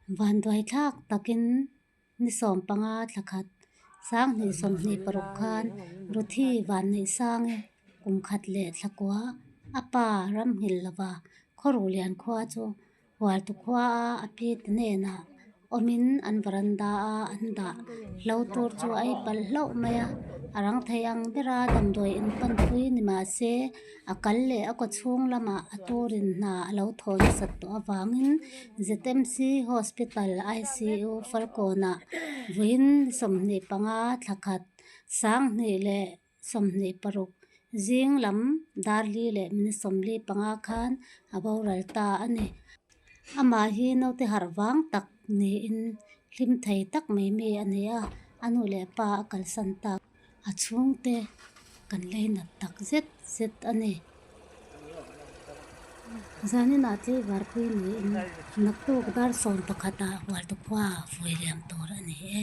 Vanduaithlak takin ni 15 thla khat 2026 khan Ruthi Vanneihsangi kum khat leh thla kua a pa Ramnghilhlova Khawruhlian khua chu Hualtu khua a a pi te hnenah awmin an varanda a an dah hlo tur chu a ei palh hlauh mai a, a rang thei ang bera damdawi in panpui ni mah se a kal leh a kaw chhung lamah a turin hna a lo thawh nasat tawh avangin ZMC Hospital ICU Falkawnah vawiin 25 thla khat 2026 zing lam dar li leh minute 45 khan a boral ta a ni. Amah hi naute harh vang tak niin hlim thei tak mai mi a ni a, a nu leh pa a kalsan tak. A chhungte kan leinat tak zet zet a ni. Zaninah Tleivarpui niin naktuk dar 11 ah Hualtu khua vui liam tur a ni e.